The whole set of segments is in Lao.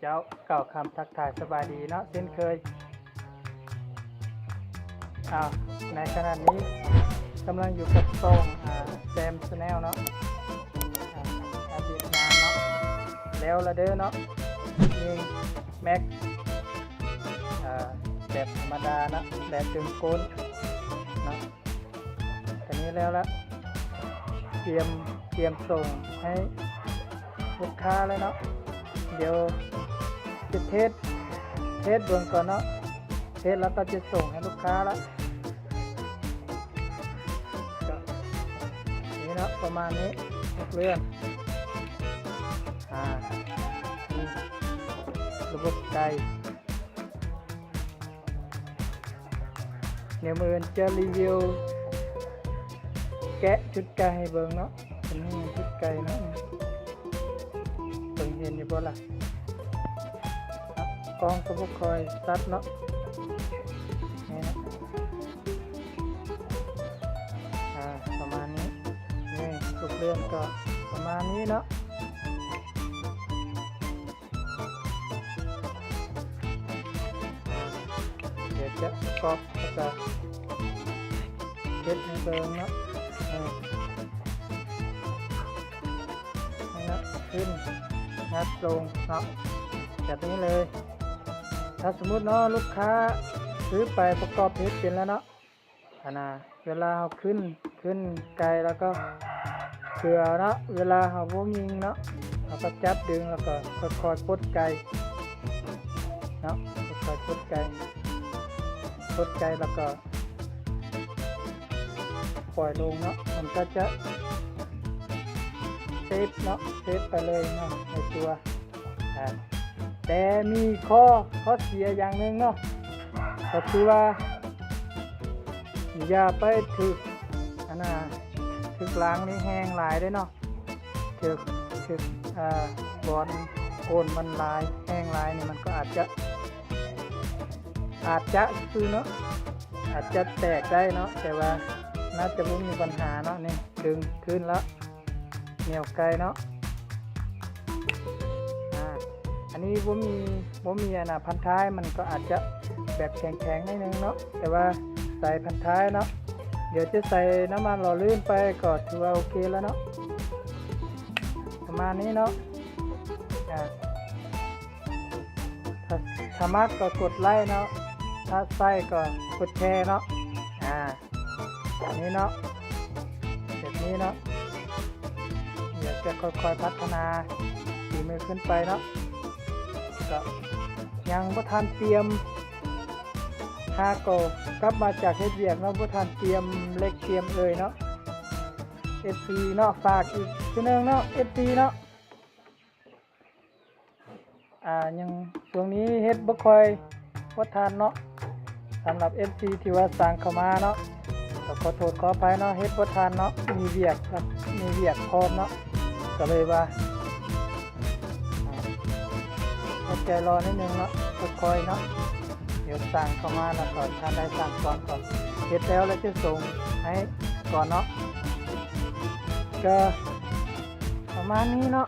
ເຈົ້າ ກ່າວຄຳທັກທາຍສະບາຍດີເນາະ ເຊັ່ນເຄີຍ. ອ້າວ ໃນຂະນະນີ້ກຳລັງຢູ່ກັບຊ່ອງ ອາ ແຊມ Channel ເນາະ ອາ ອາທິດງານເນາະ ແລ້ວລະເດີເນາະ ຍິງແມັກ ອາ ແບບທຳມະດາເນາະ ແບບດຶງກົ້ນເນາະ. ຕອນນີ້ແລ້ວລະ ຕຽມ ຕຽມສົ່ງໃຫ້ລູກຄ້າແລ້ວເນາະ. ດຽວຈະເທສ ເທສເບິ່ງກ່ອນເນາະ ເທສແລ້ວກໍຈະສົ່ງໃຫ້ລູກຄ້າລະ. ກະນີ້ເນາະ ປະມານນີ້ ເລື່ອນ ອາ ນີ້ ລະບົບໄກ່. ດຽວມື້ອື່ນຈະຣີວິວແກະຊຸດໄກ່ໃຫ້ເບິ່ງເນາະ. ອັນນີ້ຊຸດໄກ່ເນາະ ເບິ່ງເຫັນຢູ່ບໍ່ລະ? ກ້ອງກໍບໍ່ຄ່ອຍຊັດເນາະ ນີ້ເນາະ. ອາ ປະມານນີ້ ນີ້ ທຸກເລື່ອນກໍປະມານນີ້ເນາະ. ດຽວຈະປະກອບແລ້ວກໍເຮັດໃຫ້ເບິ່ງເນາະ. ເອີ ນີ້ເນາະ ຂຶ້ນ ງັດລົງເນາະ ແບບນີ້ເລີຍ. ຖ້າສົມມຸດເນາະ ລູກຄ້າຊື້ໄປປະກອບເຮັດເປັນແລ້ວເນາະ ອັນນ່າ ເວລາເຮົາຂຶ້ນ ຂຶ້ນໄກ່ແລ້ວກໍເຄືອເນາະ ເວລາເຮົາບໍ່ຍິງເນາະ ເຮົາກໍຈັບດຶງ ແລ້ວກໍຄ່ອຍໆປົດໄກ່ເນາະ ຄ່ອຍໆປົດໄກ່ ປົດໄກ່ແລ້ວກໍປ່ອຍລົງເນາະ ມັນກໍຈະເຊບເນາະ ເຊບໄປເລີຍເນາະ ໃນຕົວ. ອາ ແຕ່ມີຂໍ້ ຂໍ້ເສຍຢ່າງໜຶ່ງເນາະ ກໍຄືວ່າ ຢ່າໄປຖືກ ອັນນ່າ ຖືກລາງນີ້ແຮງຫຼາຍເດ້ເນາະ ຖືກ ຖືກ ອາ ບ່ອນໂກນມັນຫຼາຍ ແຮງຫຼາຍນີ້ ມັນກໍອາດຈະ ອາດຈະຊື່ເນາະ ອາດຈະແຕກໄດ້ເນາະ ແຕ່ວ່າໜ້າຈະບໍ່ມີບັນຫາເນາະ. ນີ້ ດຶງຂຶ້ນແລ້ວ ໜຽວໄກ່ເນາະ. ອາ ອັນນີ້ບໍ່ມີ ບໍ່ມີອັນນ່າພັນທ້າຍ ມັນກໍອາດຈະແບບແຂງໆໜ້ອຍໜຶ່ງເນາະ ແຕ່ວ່າໃສ່ພັນທ້າຍເນາະ. ດຽວຈະໃສ່ນ້ຳມັນຫຼໍ່ລື່ນໄປ ກໍຖືວ່າໂອເຄແລ້ວເນາະ ປະມານນີ້ເນາະ. ອາ ຖ້າ ຖ້າມັກກໍກົດໄລ້ເນາະ ຖ້າໃຊ້ກໍກົດແຊເນາະ. ອາ ນີ້ເນາະ ແບບນີ້ເນາະ ດຽວຈະຄ່ອຍໆພັດທະນາຝີມືຂຶ້ນໄປເນາະ. ກໍຍັງບໍ່ທັນຕຽມ ຫາກໍກັບມາຈາກເຮັດວຽກເນາະ ບໍ່ທັນຕຽມເຫຼັກຕຽມເອີຍເນາະ ເອັຟຊີເນາະ. ຝາກອີກເທື່ອໜຶ່ງເນາະ ເອັຟຊີເນາະ. ອາ ຍັງ ຊ່ວງນີ້ເຮັດບໍ່ຄ່ອຍບໍ່ທັນເນາະ ສຳລັບເອັຟຊີທີ່ວ່າສັ່ງເຂົ້າມາເນາະ ກໍຂໍໂທດຂໍອະໄພເນາະ ເຮັດບໍ່ທັນເນາະ ມີວຽກ ມີວຽກພ້ອມເນາະ ກໍເລີຍວ່າ ອາ ອົດໃຈລໍໜ້ອຍໜຶ່ງເນາະ ຄ່ອຍໆເນາະ. ດຽວສັ່ງເຂົ້າມາແລ້ວກໍ ຖ້າໄດ້ສັ່ງກ່ອນກໍເຮັດແລ້ວ ແລ້ວຈະສົ່ງໃຫ້ກ່ອນເນາະ. ກໍ ປະມານນີ້ເນາະ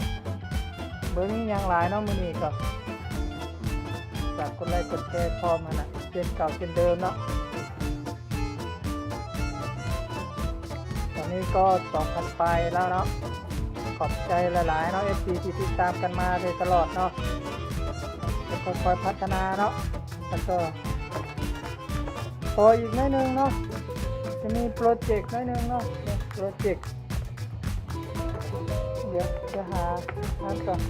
ບໍ່ມີຫຍັງຫຼາຍເນາະ ມື້ນີ້ກໍຝາກກົດໄລ້ກົດແຊພ້ອມຫັ້ນນະ ເຊັ່ນເກົ່າເຊັ່ນເດີມເນາະ. ຕອນນີ້ກໍສອງພັນປາຍແລ້ວເນາະ ຂອບໃຈຫຼາຍໆເນາະ ເອັຟຊີທີ່ຕິດຕາມກັນມາໂດຍຕະຫຼອດເນາະ ຈະຄ່ອຍໆພັດທະນາເນາະ ແລ້ວກໍ ຕໍ່ອີກໜ້ອຍໜຶ່ງເນາະ ຈະມີໂປຣເຈັກໜ້ອຍໜຶ່ງເນາະ ໂປຣເຈັກ ດຽວຈະຫາອັນກ່ອນ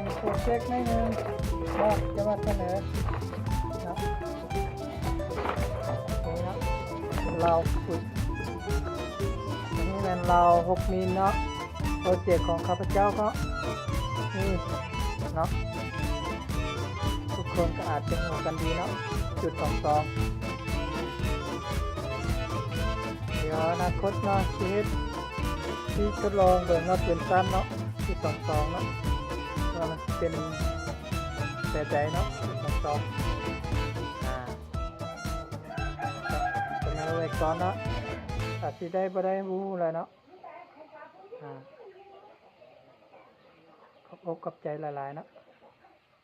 ມີໂປຣເຈັກໜ້ອຍໜຶ່ງເນາະ ຈະມາສະເໜີເນາະ ນີ້ເນາະ ເລົາ ອຸ້ຍ ອັນນີ້ແມ່ນເລົາຫົກມິນເນາະ. ໂປຣເຈັກຂອງຂ້າພະເຈົ້າເນາະ ນີ້ເນາະ ທຸກຄົນກໍອາດຈະຮູ້ກັນດີເນາະ ຈຸດສອງສອງ ດຽວອະນາຄົດເນາະ ຊິເຮັດ ຊິທົດລອງເບິ່ງເນາະ ເປັນຊັ້ນເນາະ ຈຸດສອງສອງເນາະ ວ່າມັນຊິເປັນແບບໃດເນາະ ຈຸດສອງສອງ ອາ ສະເໜີໄວ້ກ່ອນເນາະ ອາດຊິໄດ້ບໍ່ໄດ້ບໍ່ຮູ້ແຫຼະເນາະ. ອາ ຂອບອົກຂອບໃຈຫຼາຍໆເນາະ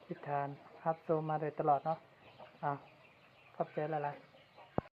ທີ່ທ່ານຮັບຊົມມາໂດຍຕະຫຼອດເນາະ. ອາ ຂອບໃຈຫຼາຍໆ.